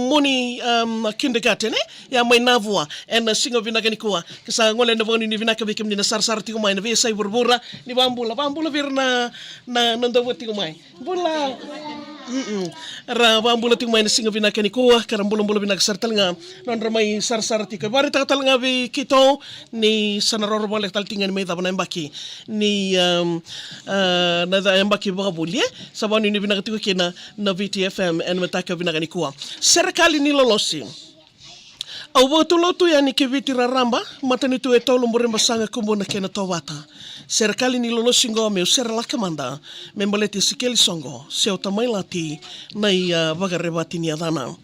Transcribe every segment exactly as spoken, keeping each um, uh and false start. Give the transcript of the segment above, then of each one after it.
Moni, um, kindergarten, e? Ia mai Navua, ena siga vinaka nikua. Ke sa gole na vakanuinui vinaka vei kemuni na sarasara tiko mai na veiyasai vuravura. Ni vabula, vabula vei ira na, na, na dau tiko mai. Bula. Mm-mm. Ra vabula tiko mai na siga vinaka nikua, ka ra bulabula vinaka sara tale ga. Nodra mai sarasara tiko. Vakaraitaka tale ga vei keitou, ni sa na roro voleka tale tiko ga ni mai cava na yabaki. Ni, um, uh, na ca-, yabaki vakavuli, e? Sa vakanuinui vinaka tiko kina na V T F M, ena mataka vinaka nikua. Serekali ni lolosi. Au vakatulotu yani ki Viti raraba, matanitu e tolu, Burebasaga, Kubuna kei Natovata. Serekali ni lolosi qo meu serelaka mada, me baleti Sikeli Soqo, se o Tamailati, na i, a, Vakarevati ni yacana.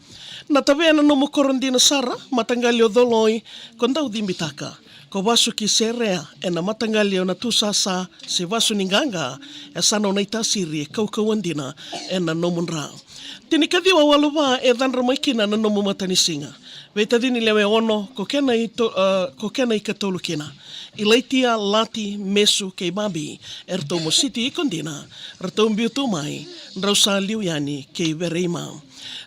Na tavea na nomu koro dina sara, mataqali o Coloi, ko dau cibitaka. Ko vasu ki Serea, ena mataqali o Natusasa, se vasu ni qaqa, e sa nona i tasiri e kaukauwa dina, ena nomu dra. Tinikaciwa walu va e cadra mai kina na nomu matanisiga. Veitacini lewe ono, ko kena i to-, a, ko kena i katolu kina. Ilaitia, Lati, Mesu, kei Babi, eratou mositi iko dina, ratou biu tu mai, drau sa liu yani kei Vereima.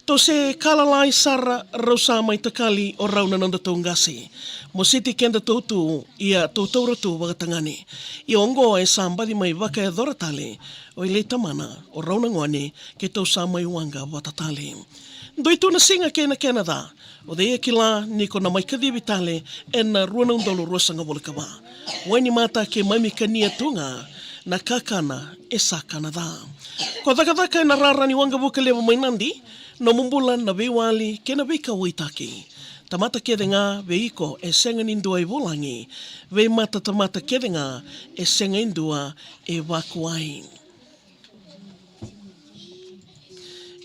Tou se ka lalai sara, rau sa mai takali o rau na nodatou qase. Mositi kedatou tu, ia tou taura tu vakatagane. Ia oqo e sa baci mai vakayacora tale, o Ilaitamana, o rau na gone, keitou sa mai waqa vata tale. Dui tu na siga kei na kena ca, o cei e kila ni ko na mai kacivi tale ena rua na udolu ruasagavulu ka va. Wainimata, keimami kania tu ga, na kakana e sa kana ca. Ko cakacaka ena rara ni waqavuka levu mai Nadi, nomu bula na veiwali kei na veikauwaitaki. Tamata kece ga vei iko e sega ni dua e vulagi, veimatatamata kece ga e sega e dua e vakuai.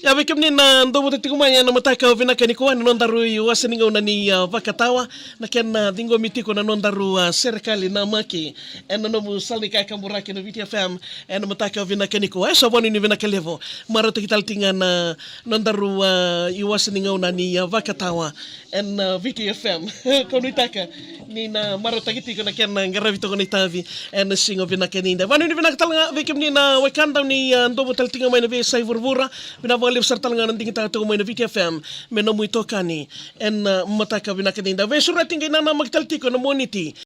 Ia vei kemuni na dou vata tiko mai ena mataka vinaka nikua ena nodaru iwase ni gauna ni, a, vakatawa, na kena ciqomi tiko na nodaru, a, serekali namaki ena nomu sala ni kakaburaki na V T F M ena mataka vinaka nikua. E sa vakanuinui vinaka levu, marautaki tale tiko ga na nodaru, a, iwase ni gauna ni, a, vakatawa ena, a, V T F M. Kau nuitaka ni na marautaki tiko na kena qaravi toka na itavi ena siga vinaka nida. Vakanuinui vinaka tale ga vei kemuni na wekada ni, a, dou vata tale tiko ga mai na veiyasai vuravura. Vinaka vakalevu sara tale ga na digitaka toka mai na V T F M me nomu itokani ena, a, mataka vinaka nida. Veisureti qai nanamaki tale tiko na Moniti